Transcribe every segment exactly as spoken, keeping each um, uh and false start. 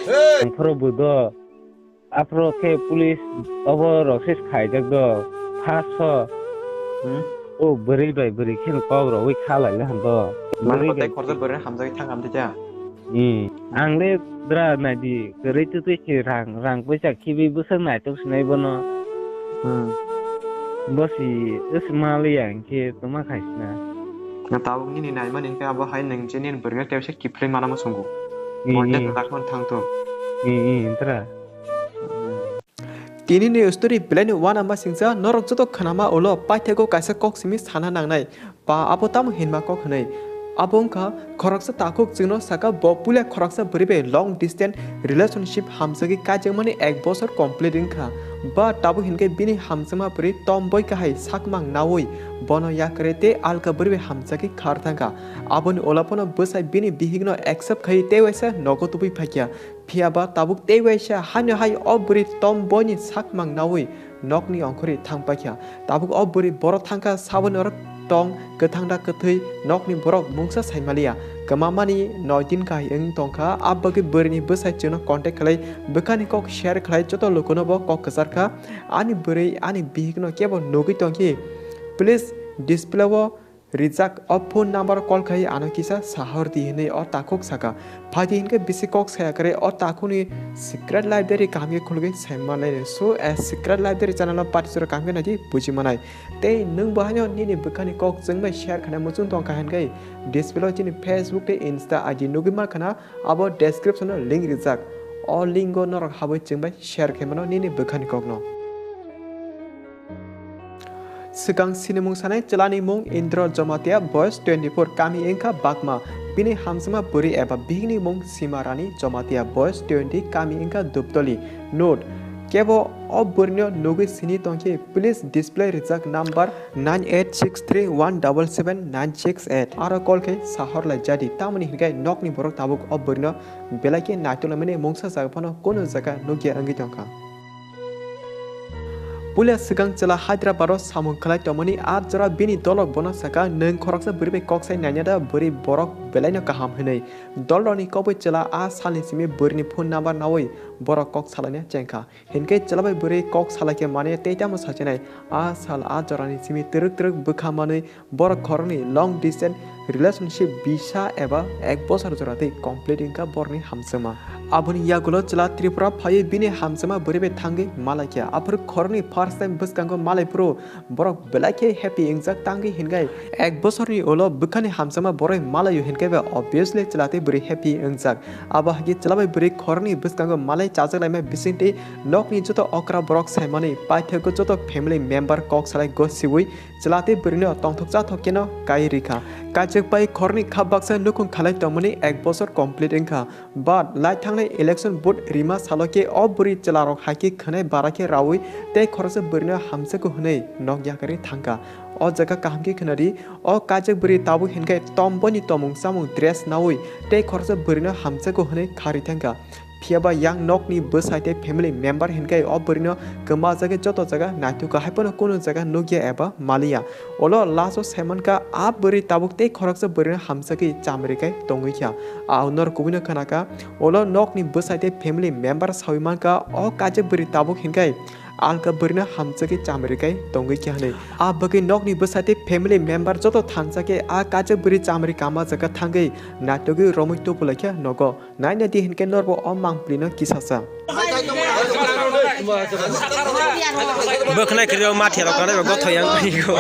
Ang phoro bo do. Aphro khe police obo rok se khaijak do. First o. Hmm? O bwrwi bai bwrwi khe kok rogwi kha lai le han do. Mang Bwrwi kotai bai khorsa bwrwi hamjagwi thang am tei cha. Hmm. Ang le bra nai di, kwrwi twi twi se rang, rang poisa khibi bwswk naitok sinai bono. Hmm. Bo si wsma le ya hwnkhe tongma khai sina. Na tabuk nini naimani hwnkhe abo hai nwng je nini bwrwino tei se kiphilwi manamo swngo. Hmm, Monte hmm. Kwlak man thang thung. Hmm, hmm, tra. Hmm. Tini ni story belai ni uanama singsa norok joto khnama ulo paithakgo kaisa kok simi sana nangnai. Ba abo tamo hinma kok hwnwi? Abo wngkha khoroksa takhuk chwngno saka bo puila khoroksa bwrwi bai long distance relationship hamjagwi kaijakmani ek bosor complete wngkha. Ba tabuk hinkhe bini hamjakma bwrwi tom boi kahai sakmang naui bono yakarwi tei alka bwrwi bai hamjagwi khar thangkha. Aboni ulo phano bwsai bini bihikno accept khaiwi tei waisa nogo tubui phaikha. Phiya ba tabuk tei waisa haino hai o bwrwi tom boini sakmang naui nokni ongkhorwi thang paikha. Tabuk o bwrwi borok thangkha saboni oro tong kwthang da kwthwi nokni borok mungsa saimaliya. Kwmamani noi din kahai wng tongkha, a bagwi bwrwini bwsai chwngno contact khlai bwkhani kok share khlai joto lukuno bo kok kwcharkha. Ani bwrwi ani bihikno kebo nugwi tongkhe please display o rijak o phone number call khai ano kisa sahor di hinwi o takhuk saka. Phaidi hinkhe bisi kok saya kare o takhukni secret library kaham khe khulugwi sai manlainai. So, a secret library channel o party jora kaham khe naidi buji manai. Tei nwng bo haino nini bwkhani kok chwngbai share khaina muchung tongkha hinkhe display o chini Facebook tei Insta I D nugwi mankhana abo description o link rijak. O link o norok habwi chwngbai share khaimano nini bwkhani kokno. Swkang sinimung sanai chwlani mung Indra Jamatia, boyos twenty four, kami wngkha Bakma. Bini hamjakma bwrwi eba bihikni mung Sima Rani Jamatia, boyos twenty, kami wngkha Duptoli. Note, kebo o bwrwino nugwi sini tongkhe, please display rijak number nine eight six three one double seven nine six eight. Aro call khe sahor lai jadi, tamoni hinkhe nokni borok tabuk o bwrwino belai khe naituglaimani mungsa jaga phano kunu jaga nukya wngwi tongkha. Puila swkang chwla Hyderabad o samung khlai tongmani a jora bini dolok bono saka, nwng khoroksa bwrwi bai kok sai naina da, bwrwi borok belaino kaham hinwi. Dolrokni kobwi chwla a salni simi bwrwini phone number naui borok kok salaina chengkha. Hinkhe chwla bai bwrwi kok salaikhe mane tei tamo sachinai a sal a jorani simi twrwk twrwk bwkha manwi borok khoroknwi long distance relationship bisa eba ek bosor jora tei complete wngkha borokni hamjakma. Aboni yagulo chwla Tripura phaiwi bini hamjakma bwrwi bai thangwi malaikha. Aphuru khoroknwi first time bwskango malaiphuru borok belai khe happy wngjak tangwi hinkhe ek bosorni ulo bwkhani hamjakma borok malaio hinkhe ba obviously chwla tei bwrwi happy wngjak. Abo hai khe chwla bai bwrwi khoroknwi bwskango malai chajak laima bisingtwi nokni joto okra borok saimani paithakgo joto family member kok salai gosiwi chwla tei bwrwino tongthok chathok kheno kai rikha. Kaijak pai khoroknwi kha baksa nukhung khalai tongmani ek bosor complete wngkha. But lai thangnai election vote rima salo khe o bwrwi chwlarok hai khe khwnai bara khe raui tei khoroksa bwrwino hamjakgo hwnwi nok yakarwi thangkha. O jaga kaham khe khwnadi, o kaijak bwrwi tabuk hinkhe tom boini tomung chamung dress naui tei khoroksa bwrwino hamjakgo hwnwi kharwi thangkha. Phiya ba yang nokni bwsai tei family member hinkhe o bwrwino kwma jagwi joto jaga naithokha, hai phano kunu jaga nukya eba maliya. Ulo last o saimankha a bwrwi tabuk tei khoroksa bwrwino hamjakwi chamri kai tongwi kha. A norok kubuino khwnakha, ulo nokni bwsai tei family member saui mankha o kaijak bwrwi tabuk hinkhe alka bwrwino hamjakwi chamri kai tongwi kha hwnwi. A bagwi nokni bwsai tei family member joto thansa khe a kaijak bwrwi chamri kama jaga thangwi naitugwi romwi tubulaikha nogo. Naina di hinkhe norbo o mangpli no kisasa. Bwkhwnai khwlai o mathiya rok kanai rok gothoi yang phai go.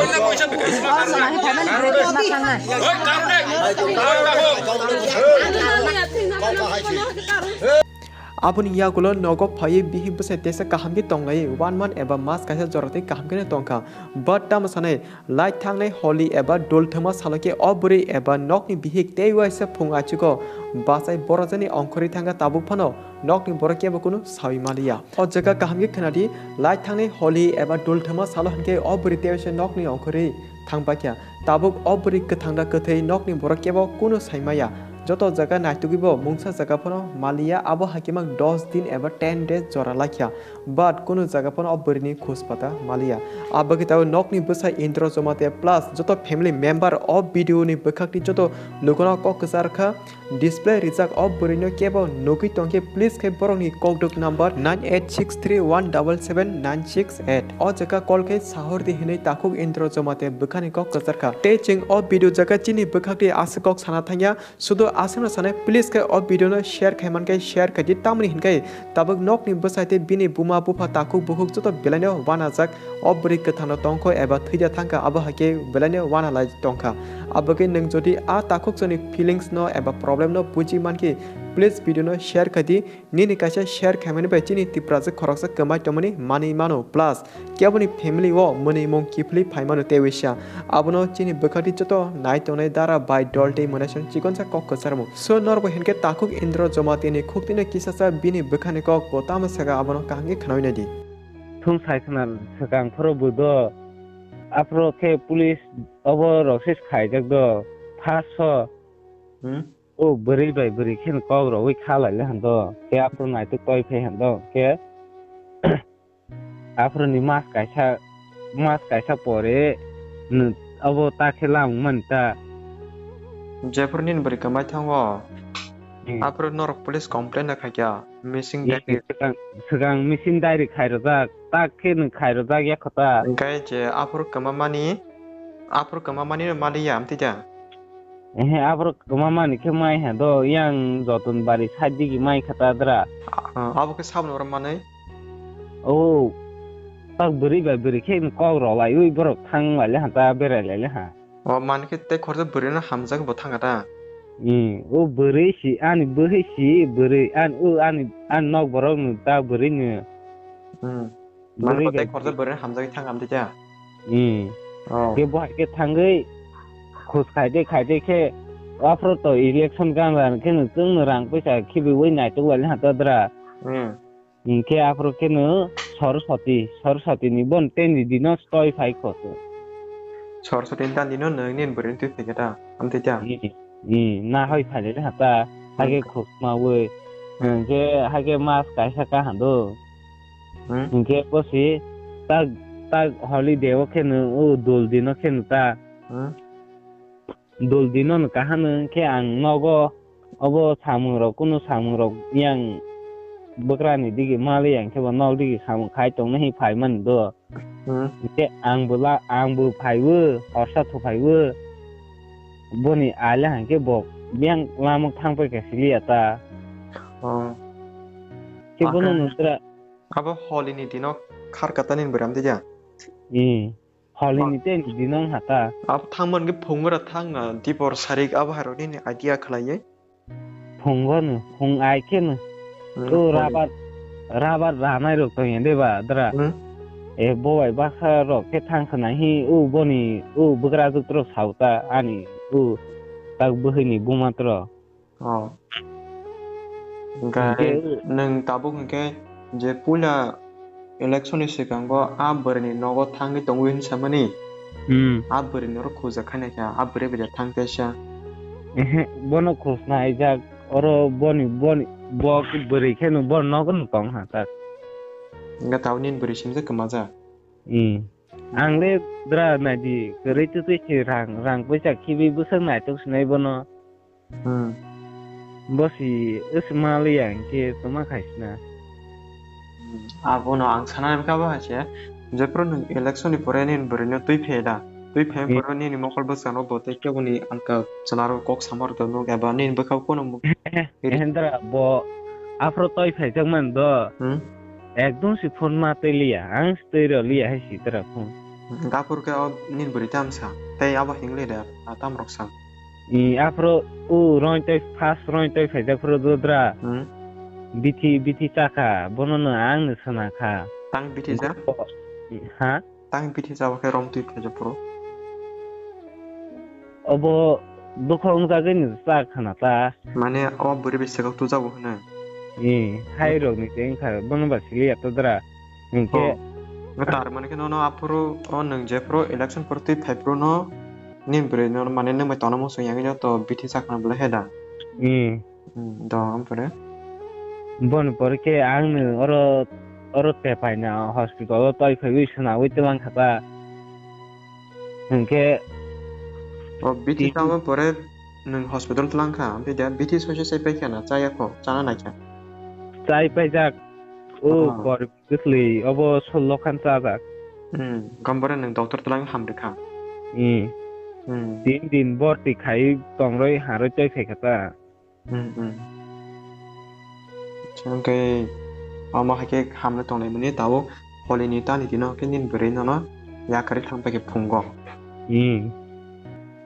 Aboni yagulo nogo phaiwi bihik bwsai tesa kaham khe tonglai, one month eba mas kaisa jora tei kaham khe tongkha. But tamo sanai, lai thangnai holi eba dul thwngma salo khe o bwrwi eba nokni bihik tei waisa phung aichugo bachai borokjani ongkhorwi thangkha, tabuk phano nokni borok kebo kunu saui maliya. O jaga kaham khe khwnadi, lai thangnai holi eba dul thwngma salo hinkhe o bwrwi tei waisa nokni ongkhorwi thangpaikha. Tabuk o bwrwi kwthang da kwthwi nokni borok kebo kunu saimaya. Joto jaga naitugwibo mungsa jaga phano maliya, abo hakhe mang dos din eba ten days jora laikha. But kunu jaga phano o bwrwini khus pata maliya. Abagwi tabuk nokni bwsai Indra Jamatia plus joto family member o video ni bwkhakni joto lukurok kok kwchar kha. Display rijak o bwrwino kebo nugwi tongkhe, please khe borokni kokdwk number nine eight six three one double seven nine six eight. O jaga call khe sahordi hinwi takhuk Indra Jamatia bwkhani kok kwcharkha. Tei chwng o video jaga chini bwkhakni aswk kok sana thangya, sudu aswkno sanai, please khe o video no share khai mankhe share khaidi, tamni hinkhe tabuk nokni bwsai tei bini buma bupha takhuk bukhuk joto belaino wanajak. O bwrwi kwthangno tongkho eba thwida thangkha, abo hai khe belaino wana lai tongkha. Abo khe nwng jodi a takhuk chwngni feelings no eba problem no buji mankhe, please video no share khaidi. Nini kaisa share khaimani bai chini Tiprajwk khoroksa kwmai tongmani manwi mano, plus keboni family o mwnwi mung kiphilwi phaimano tei wisa. Abono chini bwkhakni joto nai tongnai dara bai dol tei mwnaisong chikonsa kok kwcharmung. So norokbo hinkhe takhuk Indra Jamatia ni khuktwino kisasa bini bwkhani kok bo tamo saka abono kaham khe khnawi naidi. Thung sai khna swkang phoro bo do. Aphro khe police obo rok se khaijak do. First so. Hmm? O bwrwi bai bwrwi khe kok rogwi kha lai le hando. Khe aphro naituk toi phai hando. Khe aphro ni mas kaisa, mas kaisa pore nw-, obo ta khe lamung mani ta. Jephru nini bwrwi kwmai thango. Hmm. Aphro norok police complain na khaikya. Missing Ye, diary. Swkang, swkang missing diary khairojak, tak khe nwng khairojak ya kho ta. Hwnkhe je aphuru kwmamani, aphuru kwmamani no maliya amtwi da? Ehe, aphuru kwmamani khe mai ha do, yang Joton bari side digi mai kha ta dra. Ah, abo khe saboni oro manwi? Oh, tak bwrwi bai bwrwi khe kok rw lai ui borok thang lai le ha ta, berai lai le ha. O, mankhe tei khoroksa bwrwino hamjak bo thangkha ta? Hmm, o bwrwi si, ani bwhwi si, bwrwi, an, o ani, ani nok borok no ta bwrwi no. Hmm. Bwrwi Mankhe tei bai khoroksa si. Bwrwino hamjagwi thangkha amtwi ta? Hmm. Oh. Khe bo hai khe thangwi khus khaide khaide khe aphro to election gan gan khe no chwngno rang puisa khibiwi naitok lai ha ta dra. Hmm. Hinkhe aphuru kheno Saraswati, Saraswati ni bon tei ni dino stoi phai kho se. Saraswati ni dan dino nwng nini bwrwini twi phai khe ta, amtwi ta? Ni, ni, na hoi phai le ha ta, hage Hmm. khuk ma wi. Hmm. Hinkhe hage mas kaisa ka hando. Hmm. Hinkhe bosi tak, tak holiday o kheno o dul dino kheno ta. Hmm. Dul dino no kaham no hinkhe ang nogo obo samung rok, kunu samung rok yang bwkrani digi mali yang khe bo nok digi samung khai tongna hi phai mani do. Hmm. Hinkhe ang bo la, ang bo phai o, horsa thu phai o. Boni aile hinkhe bo yang lama thang pai kha sili ya ta. Oh. Khe bono Aka-, nusra. Abo holi ni dino khar kata nini bwrwi amtwi ya? Hmm. Holi ni tei ni dino wng ha ta. Abo thangmani khe phungra thang na dipor sarik abo hai rok nini idea khlaiwi. Phungo no, phung ai khe no. Hmm, O holi. Rabar, rabar ranai rok tong ya de ba dra. Hmm. E bo bai baksa rok khe thang khna hi o boni o bwkra jwk tro sau ta ani o tak bwhwi ni buma tro. Oh. Hwnkhe Hwnkhe nwng tabuk hwnkhe je puila election ni swkango a bwrwini nogo thangwi tongwi hinwi samani, Hmm. A bwrwini oro khujak khainai kha, a bwrwi bai thang teisa. Ehe, bono khusna aijak, oro boni, boni, bo bwrwi kheno bono nogo no tong ha tak. Hwnkhe tabuk nini bwrwi simjak kwmajak. Hmm. Ang le dra naidi, kwrwi twtwi se rang, rang puisa khibi bwswk naitok sinai bono. Hmm. Bo si wsma liya hinkhe tongma khaisina. Hmm. Abono ang sana kha bo hai se, jephru nwng election ni pore nini bwrwino twi phe da, twi phe Hmm. Pore nini mokol bwskango bo tei keboni ang kha chwla rok kok samar to nuk eba nini bwkhao kono muk- Hendra bo aphro twi phaijak man do. Hmm. Ekdom si phone ma twi liya, ang si twi rw liya hai si tra phone. Gapur khe o nini bwrwi tam sa, tei abo hingle da, a tam rok sa. I aphro o roi tei first roi tei phaijak phro dodra. Hmm. Bithi, bithi chakha, bono no ang no sana kha. Tang bithi ja? Ha? Tang bithi jabo khe rom twi phaijak phro. Obo dukha wngjagwi ni cha khana ta. Mane o bwrwi bai swkak tujago hwnwi. Ee, hai rok ni tei wngkha bono ba sili ya todra. Hinkhe Oh. Tar mane khe nono aphuru o nwng jephuru election phuru twi phai phuru no nini bwrwi no mane nwng bai tongna muchung yangwi no to bithi cha khana bwlai he da. Ee. Hmm, do, ampore? Boni pore khe ang no oro, oro tepai na hospital o toi phaiwi swnamwi twlang kha ta. Hinkhe O bithi ti- tamo pore nwng hospital tlang kha, omo twi da bithi soise chai pai kha na, chaya kho, chana nai kha. Chai paijak. O kor kwthwi obo sollo khan chajak. Hmm, gambore nwng doctor tlang hamrwkha. Hmm. Hmm. Tin din borti khai tongroi haroi chai phaikha ta. Hmm, hmm. Hwnkhe omo hai khe hamle tongnai mani tabuk holini tani dino khe nini bwrwi nono yakarwi thang paikhe phungo. Hmm.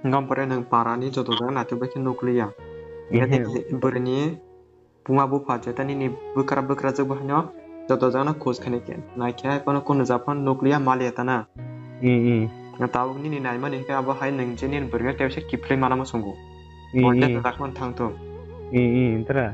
Gambore nwng parani joto jaga naitugwi khe nukliya. Mhm. Bwrwini buma bupha jeta nini bwkra bwkrajwk bo haino joto jagano khoj khainai khe naikhe hai phano kunu japhano nukliya maliya tana. Hmm, hmm. Tabuk nini naimani hwnkhe abo hai nwng je nini bwrwino tebisa kiphilwi manama swngo. Hmm, Bo hmm. jeta jakmani thangthok. Hmm, hmm, tra.